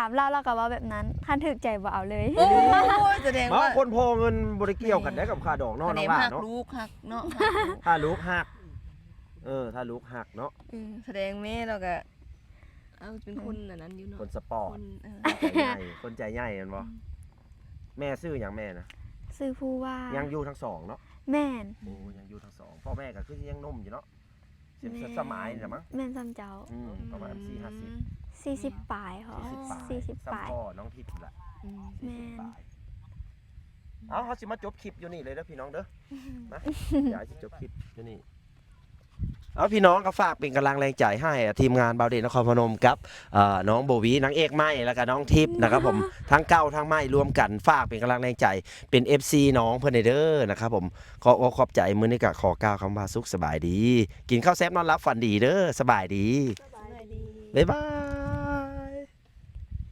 ກັບລາວ ລາວກໍເວົ້າແບບນັ້ນ ຄັນຖືກໃຈບໍ່ເອົາເລີຍ. ໂອ້ຍ ສະແດງ ມາ ວ່າ ຄົນພໍ່ເງິນບໍ່ໄດ້ກ່ຽວກັນໄດ້ກັບຄ່າດອກເນາະ ນ້ອງຫຼ້າເນາະ. ຫາກລູກຮັກເນາະ ຫາກລູກ ຖ້າລູກຮັກ ເອີ ຖ້າລູກຮັກເນາະ. ອືມ ສະແດງແມ່ລາວກໍ ເອົາ ເປັນຄົນອັນນັ້ນຢູ່ເນາະ ຄົນສະປອດ ຄົນ ເອີ ຄົນໃຈໃຫຍ່ ຄົນໃຈໃຫຍ່ແມ່ນບໍ່? ອືມ ແມ່ຊື່ຫຍັງແມ່ນະ? ຊື່ພູວ່າ. ຍັງຢູ່ທັງສອງເນາະ? ແມ່ນ. ໂອ້ ຍັງຢູ່ທັງສອງ ພໍ່ແມ່ກໍຄືຊິຍັງໜຸ່ມຢູ່ເນາະ. ແມ່ນ ສະໝາຍນີ້ລະມັງ ແມ່ນສ່ຳເຈົ້າ. ອືມ ປະມານສີ່ສິບ ຫ້າສິບ ສີ່ສິບປາຍ ສີ່ສິບປາຍ ສີ່ສິບປາຍ ສ່ຳພໍ່ນ້ອງທິບລະ. ອືມ ສີ່ສິບປາຍ. ເອົາ ເຮົາຊິມາຈົບຄລິບຢູ່ນີ້ເລີຍເດີພີ່ນ້ອງເດີ ມາ ດຽວຊິຈົບຄລິບຢູ່ນີ້. ເອົາ ພີ່ນ້ອງກໍຝາກເປັນກຳລັງແຮງໃຈໃຫ້ທີມງານບ່າວເດດນະຄອນພະນົມກັບ ເອີ ນ້ອງໂບວີ ນາງເອກໃໝ່ ແລ້ວກໍນ້ອງທິບນະຄັບຜົມ ທັງເກົ່າທັງໃໝ່ລວມກັນ ຝາກເປັນກຳລັງແຮງໃຈ ເປັນເອັຟຊີນ້ອງເພິ່ນເດີນະຄັບຜົມ. ຂໍ ຂໍຂອບໃຈ ມື້ນີ້ກໍຂໍກ່າວຄຳວ່າສຸກສະບາຍດີ ກິນເຂົ້າແຊບນອນຫຼັບຝັນດີເດີ ສະບາຍດີ ສະບາຍດີ ບາຍບາຍ.